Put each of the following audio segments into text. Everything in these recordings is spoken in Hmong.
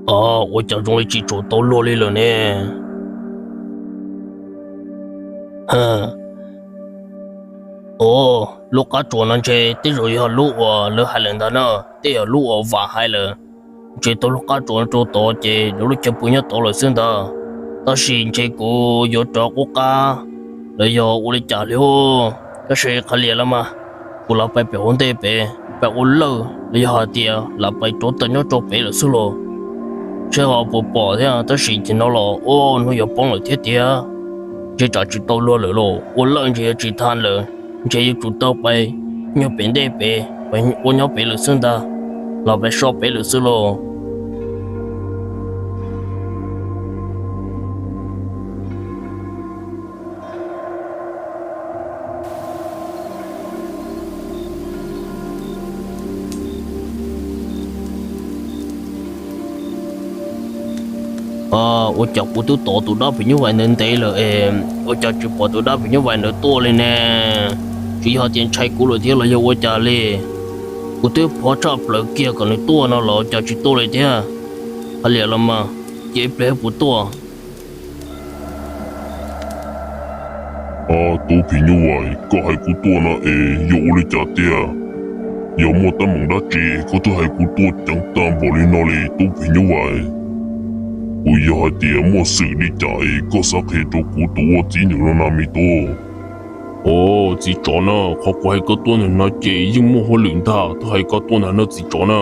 Ua cas zoo li tsis tshua tau luag li lawm ne? Ua, lub qab tsuas no ntshe tej zaum yog lub uas lawv hais lawm ntag na, tej yog lub uas vam hais lawm. Ntshe tau lub qab tsuas rau tod ces lawv lub chaw pw nyob tod lawm xwb ntag. Tab sis ntshe kuv yuav rov qub qab los yog ua li cas li os. Tab sis qhov liam los mas, kuv lam pais pem hauv ntej pem pais ua lawj los yog hais tias lam pais rauv taws nyob rau pem lawm xwb los. Seb ho puas pom thiab, tab sis ces no los ua hnub yuav poob lawm thiab tiag. Ntshe tsam tsis tau luag lawm los ua lawj ntshe yuav tsis tau lawm, ntshe yuav tsum tau pais nyob pem ntej pem, pais ua nyob pem lawm xwb ntag, los pais so pem lawm xwb los. Ua cas kuv twb tos tus dab phim nyuj vais ntawd ntev lawm es ua cas tsis pom tus dab phim nyuj vais ntawd tuaj li ne? Tsis yog tias ntshai kuv lawm thiab los yog ua cas li? Kuv twb pov tshaj plaws kiag kom nws tuaj no los cas tsis tuaj li thiab. Hais li los mas, cia ib pliag puas tuaj. Tub phim nyuj vais, koj hais kuv tuaj no es yog ua li cas tiag? Yog muaj teeb meem dab tsi koj twb hais kuv tuaj ceev tag npaum li no li tub phim nyuj vais? Kuv yog hais tias muaj xwm li cas es koj xav qhia rau kuv tus ua txiv ntawm no na me tub? Au, txiv tsov na, qhov kuv hais koj tuaj ntawm no ces yeej muaj hauj lwm ntag. Twb hais koj tuaj ntawm no txiv tsov na,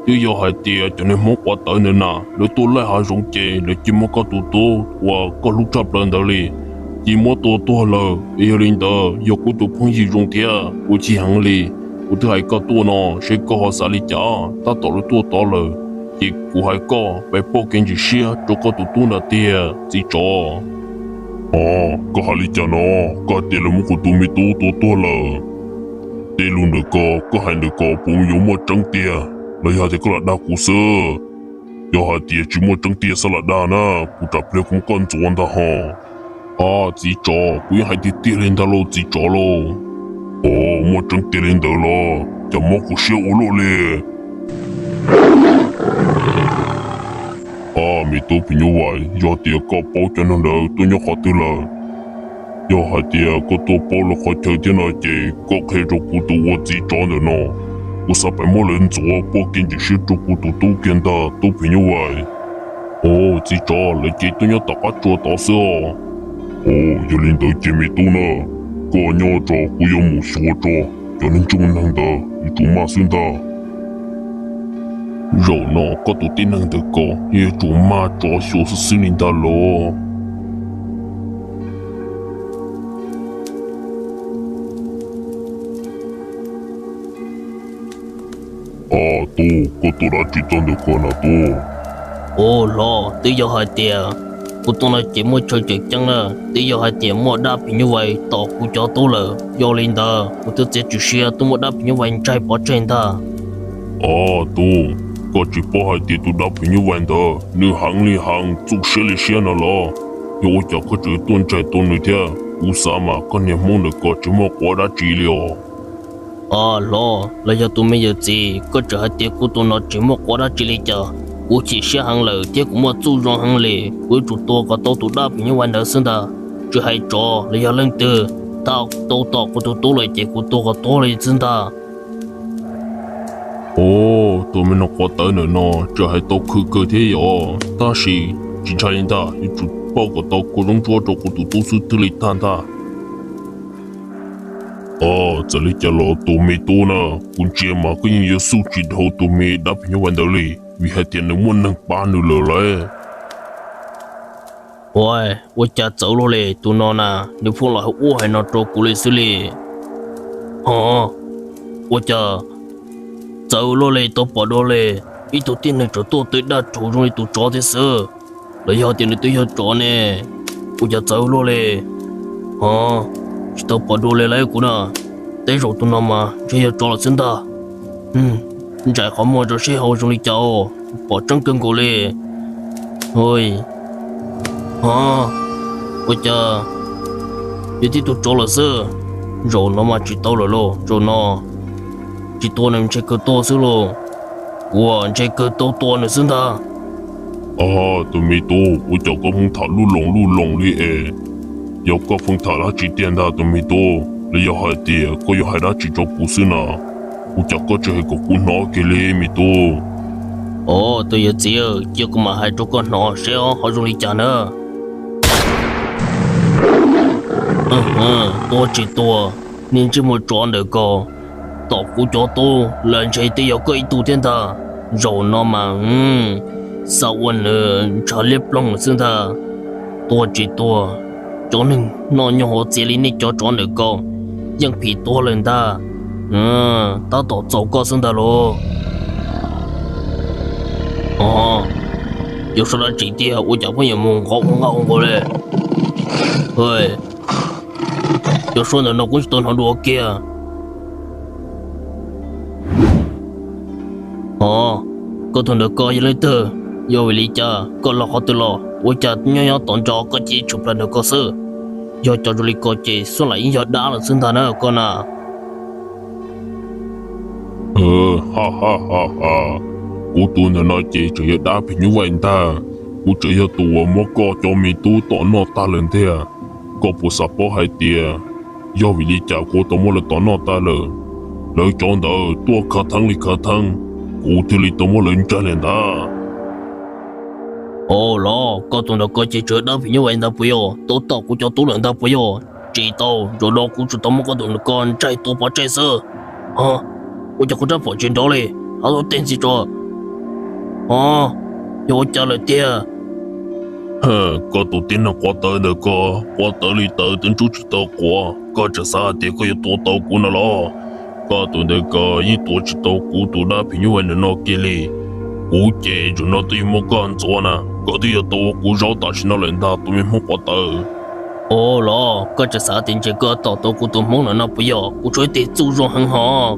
twb yog hais tias cov niag Hmoob quav tawv ntawd na lawv tuaj laij hav zoov ces lawv cia muab koj tus tub uas koj hlub tshaj plaws ntawd li, cia muab tua tuag lawm. Es yog li ntawd yog kuv tus phooj ywg zoo thiab kuv chim heev li. Kuv twb hais koj tuaj no seb koj ho xav li cas, tab tom lawv tuaj tod lawm, ces kuv hais koj pais pauj kev ntsim siab rau koj tus tub ntawd tiag txiv tsov. Au, koj hais li cas no? Koj hais tias lawv muab kuv tus me tub tua tuag lawm? Tej lus ntawm ko koj hais ntawm ko puas yuav muaj tseeb tiag los yog tias koj lam dag kuv xwb? Yog hais tias tsis muaj tseeb tiag xav lam dag na, kuv tsam pliag kuv muab koj ntxuav ntag hos. Au, txiv tsov, kuv yeej hais tiag tiag li ntag lauj txiv tsov lauj. Au, muaj tseeb tiag li ntawd los cas mob kuv siab ua luaj li. Au, me tub phim nyuj vais, yog tias koj paub cov neeg ntawd tuaj nyob qhov twg lawm, yog hais tias koj tuaj paub lawv qhov chaw thiab no ces koj qhia rau kuv tus ua txiv tsov ntawm no, kuv xav pais muab lawv ntxuav pauj kev ntsim siab rau kuv tus tub kiag ntag tub phim nyuj vais. Au, txiv tsov, lawv ces tuaj nyob tom qab tsua tod xwb os. Au, yog li ntawd ces me tub na, koj nyob tso, kuv yuav mus xyuas tso, cov neeg ntsuj neeg ntawd yuav tsum maj xwb ntag. Zaum no koj tus tib neeg ntawm ko yuav tsum maj tso xyuas xwb xwb li ntag lauj. Au, tub, koj tuaj dab tsi tuaj ntawm ko na tub? Au, hlob, twb yog hais tias kuv tuaj no ces muaj chaw cawm ceeb na, twb yog hais tias muaj dab phim nyuj vais tom kuv cov tub lawm, yog li ntawd kuv twb txiav txim siab tuaj muab dab phim nyuj vais ntsaig pov tseg ntag. Au, tub, koj tsis paub hais tias tus dab phim nyuj vais ntawd nws heev li heev, txuj siab li siab no los? Yog ua cas koj tseem tuaj ntsaig tau nws thiab? Kuv xav mas koj niag Hmoob ntawm ko tsis muaj quav dab tsi li os. Au, hlob, los yog tus me yawm txiv, koj tseem hais tias kuv tus no tsis muaj quav dab tsi li cas? Kuv chim siab heev lawm thiab kuv muaj txuj zoo heev li, kuv yuav tsum tua kom tau tus dab phim nyuj vais ntawd xwb ntag. Tsis hais tsov los yog leej twg, tau tau tom kuv tus tub lawm ces kuv tua kom tuag li xwb ntag. Au, tus me no quav tawv ntawm no tseem hais tau khw kawg thiab yom, tab sis tsis ntshai li ntag, yuav tsum pauj kom tau kua zaub ntsuab rau kuv tus tub xwb twb li tag ntag. Au, txawm li cas los tus me tub na, kuv ntsia mas koj yeej yuav xub tsis dhau tus me dab phim nyuj vais ntawd li, vim hais tias nws muaj neeg pab nws lawm lauj. Ua, ua cas txawv luaj li, tus no na, nws pheej los hais ub hais no rau kuv li xwb li. Ho, ua cas txawv luaj li, tau pom dua li, ib tug tib neeg tseem tuaj twb daj rhuv zoo li tus tsov thiab xwb, los yog tias nws twb yog tsov ne? Ua cas txawv luaj li. Ho, tsis tau pom dua li lauj kuv na, tej zaum tus no mas ntshe yog tsov lawm xwb ntag. Ntsais qhov muag tso seb ho zoo li cas, pom tseeb kawg nkaus li. Ho, ua cas yog tib tug tsov lawm xwb? Zaum no mas tsis tau lawm lauj, zaum no tsis tua nws ntshe kawg tuag xwb lauj. Ua, ntshe kawg tau tua nws xwb ntag. Tus me tub, ua cas koj pheej tham lub loos lub loos li es? Yog koj pheej tham dab tsi tiag ntag tus me tub? Los yog hais tias koj yuav hais dab tsi rau kuv xwb na? Ua cas koj tsis hais kom kuv hnov kiag li me tub? Os, tus yawm txiv, cia kuv mam hais rau koj hnov seb ho zoo li cas na. Tuag tsis tuag, niag ntsej muag tsov ntawm ko, tom kuv cov tub lawm ntshe twb yog koj ib tug thiab ntag. Zaum no mas xa ua nws ntshav liab ploog xwb ntag. Tuag tsis tuag, cov neeg noj nyob hauv txiav li nej cov tsov ntawm ko yeej phim tuag lawm ntag. Tab tom txaus koj xwb ntag lauj. Yog sab dab tsi tiag ua cas pheej yuav mus nqov ua nqaj ua nqaus li? Cov suab ntawm no kuv tsis tau hnov dua kiag. Os, koj tus ntawm ko yog leej twg? Yog vim li cas koj los qhov twg los? Ua cas nyob nyob tom ntso koj cia li tshwm plaws ntawm ko xwb? Yog cov zoo li ko ces xub lam yeej yog dab lawm xwb ntag na koj na. Ha ha ha ha, kuv tus ntawm no ces tseem yog dab phim nyuj vais ntag. Kuv tseem yog tus uas muab koj cov me tub tom noj tag lawm ntag. Koj puas xav paub hais tias yog vim li cas kuv tau muab lawv tom noj tag lawm? Lawv cov ntawd tuaj khav theeb li khav theeb, kuv thiaj li tau muab lawv ntsaig lawm ntag. Os, los koj tus ntawm ko ces tseem dab phim nyuj vais ntag puas yog? Tuaj tom kuv cov tub lawm ntag puas yog? Tsis tau, zaum no kuv tsuas tau muab koj tus ntawm ko ntsaig tua pov tseg xwb. Ua cas kuv rab phom tsis nrov li? Hab, tej ntxiv tso. Os, yog ua cas lawm tiag? Koj tus tib neeg quav tawv ntawm ko, quav tawv li tawv twb ntsub tsis tau quav, koj tseem xav hais tias koj yuav tua tau kuv no los? Koj tus ntawm ko yeej tua tsis tau kuv tus dab phim nyuj vais ntawm no kiag li. Kuv ces zaum no twb yuav muab koj ntxuav na, koj twb yuav tau ua kuv zaub tam sim no lawm ntag tus me hmoob quav tawv. Os, los koj tseem xav tias ntshe koj tom tau kuv tus hmoob ntawm no puas yog? Kuv tshuav ib teg txuj zoo heev hos.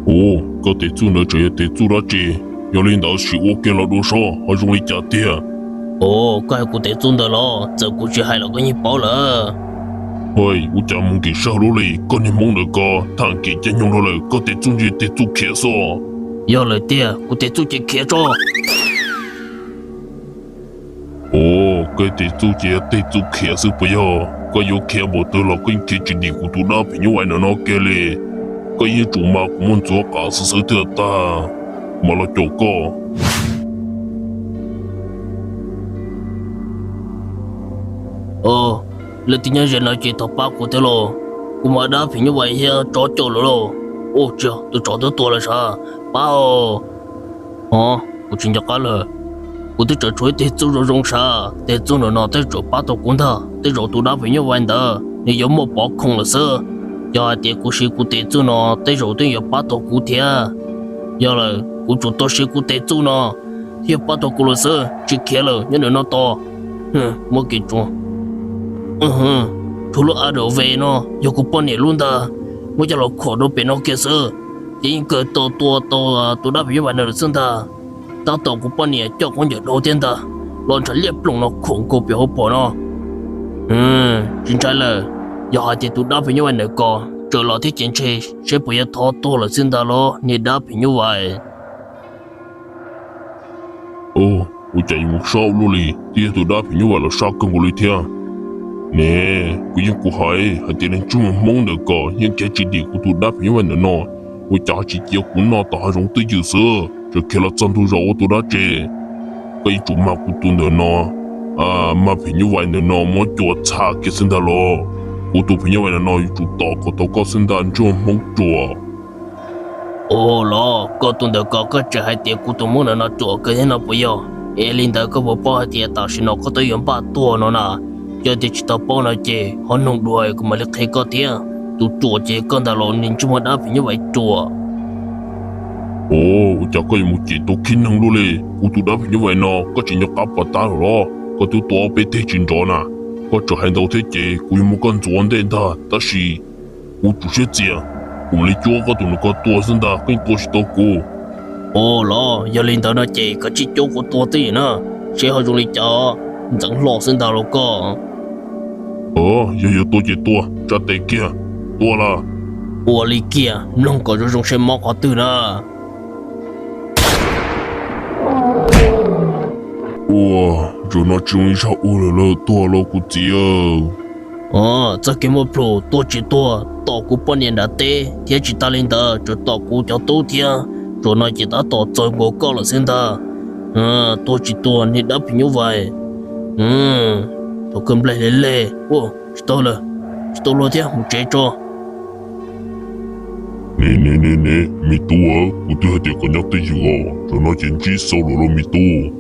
Os, koj tes txuj ntawd tseem yog tes txuj dab tsi? Yog li ntawd sim ua kiag los dua seb ho zoo li cas tiag. Os, koj hais kuv tes txuj ntawd los? Txawm kuv tsis hais los koj yeej paub lawm. Hais, ua cas mus nkim sij hawm luaj li, koj niag hmoob ntawm ko, tham nkim caij nyoog dhau lawm, koj tes txuj ntshe tes txuj khiav xwb. Yog lawm tiag, kuv tes txuj ces khiav tso. Os, koj tes txuj ces yog tej txuj khiav xwb puas yog? Koj yuav khiav npaum twg los koj yeej khiav tsis dim kuv tus dab phim nyuj vais ntawm no kiag li. Koj yeej tsum mas kuv muab ntxuav qas xwb xwb twb tag, mam los caum koj. Leej twg nyob ze no ces thov pab kuv thiab lauj. Kuv mas dab phim nyuj vais thiab tsov caum lawm lauj. Ua tsis, tus tsov twb tuag lawm sav, pab os. Os, kuv tsis nco qab lawm. Kuv twb tseem tshuav ib teg txuj zoo zoo sav, tes txuj ntawm no tej zaum pab tau kuv ntag. Tej zaum tus dab phim nyuj vais ntawd nws yuav muaj pov khoom lawm xwb. Yog hais tias kuv siv kuv tes txuj no tej zaum twb yuav pab tau kuv thiab. Yog lawm, kuv tsum tau siv kuv tes txuj no thiaj pab tau kuv lawm xwb. Tsis khiav lawm, nyob ntawm no tos. Muab kev tso. Tshuav lub A W no yog kuv poj niam lub ntag, muab coj los khuam rau pem no kiag xwb, ces yeej kawg tau tua tau tus dab phim nyuj vais ntawd lawm xwb ntag. Tab tom kuv poj niam coj khaub ncaws dhau thiab ntag, los ntshav liab ploog no khuam nkaus pem hauv paus no. Tsis ntshai lawm, yog hais tias tus dab phim nyuj vais ntawm ko tseem los thiab ces ntshe seb puas yuav thov tuag lawm xwb ntag los niag dab phim nyuj vais. Ua cas yuav mus sab luaj li, twb yog tus dab phim nyuj vais los sab kawg nkaus li thiab. Ne, kuv yeej kuv hais hais tias niag ntsej muag hmoob ntawm ko yeej khiav tsis dim kuv tus dab phim nyuj vais ntawm no, ua cas ho tsis cia kuv noj tom hav zoov twj ywm xwb, tseem khiav los txog ntug zos ua tus dab tsi? Koj yeej tsum mag kuv tus ntawm no, mag phim nyuj vais ntawm no muab cua txha kiag xwb ntag los. Kuv tus phim nyuj vais ntawm no yuav tsum tom kom tau koj xwb ntag ntsej muag hmoob ruam. Ua los koj tus ntawm ko koj tseem hais tias kuv tus hmoob ntawm no ruam kawg thiab no puas yog? Es li ntawd koj puas paub hais tias tam sim no koj twb yuav npaj tuag no na? Yog tias tsis tau paub no ces ho noog dua kuv mam li qhia koj thiab. Tus ruam ces koj ntag los niag ntsej muag dab phim nyuj vais ruam. Ua cas koj yuav mus cem tau khib neeg luaj li? Kuv tus dab phim nyuj vais no koj tsis nco qab pom tab lawm los? Koj twb tua ob peb teg tsis nrov na. Koj tseem hais ntau thiab ces kuv yuav muab koj ntxuav ntej ntag, tab sis kuv tsum siab txias, kuv mam li cuab koj tus ntawm ko tua xwb ntag, koj yeej tua tsis tau kuv. Ua los yog li ntawd no ces koj cia li cuab kuv tua twj ywm na, seb ho zoo li cas, ntxeev hlo xwb ntag los koj. Yog yuav tua ces tua, tsa tes kiag, tua las. Ua li kiag, mloog kom zoo zoo seb mob qhov twg na. Ua, zaum no tsis zoo ib zaug ua lawm lauj, tuag lauj kuv txiv. Txoj kev muaj plhus, tuag tsis tuag, tom kuv poj niam nram teb, thiab tsis tas li ntawd tseem tom kuv cov tub thiab. Zaum no ces tab tom txaus nkaus koj lawm xwb ntag. Tuag tsis tuag niag dab phim nyuj vais. Thaum kawg nplaig hle hle. Ua, tsis tau lawm, tsis tau luag thiab, mus tsev tso. Ne ne ne ne, me tub, kuv twb hais tias kom nyob twj ywm os, zaum no ces ntsib xau lawm lauj me tub.